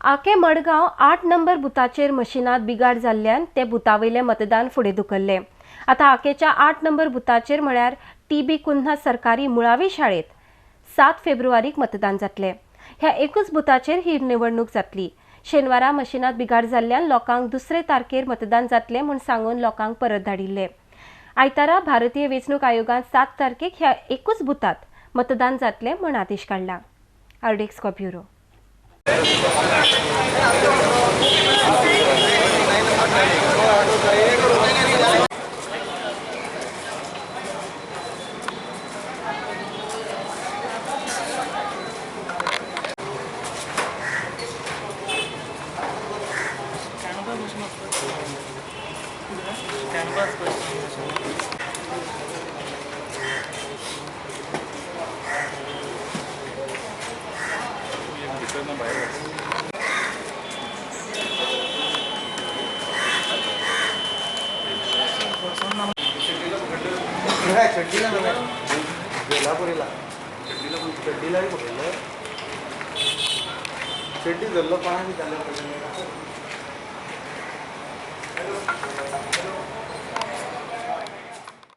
आके मडगांव 8 नंबर बुथाचेर मशिनात बिगाड जाल्ल्यान ते बुथावयलें मतदान फुडें धुकल्लें. आतां आकेच्या 8 नंबर बुथाचेर म्हळ्यार टीबी कुन्हा सरकारी मुळावी शाळेत 7 फेब्रुवारीक मतदान जातलें. ह्या एकूच बुथाचेर ही निवडणूक जातली. शेनवारा मशिनात बिगाड जाल्ल्यान लोकांक दुसरे तारखेर मतदान जातलें म्हूण सांगून लोकांक परत धाडिल्ले. आयतारा भारतीय वेंचणूक आयोगान 7 तारखेक ह्या एकूच बुथात मतदान जातलें म्हूण आदेश काडला. RDX bureau. चड्डीला बेलापुरीला चड्डीला पकडलं, चड्डी धरलो, कोणाक विचारलें.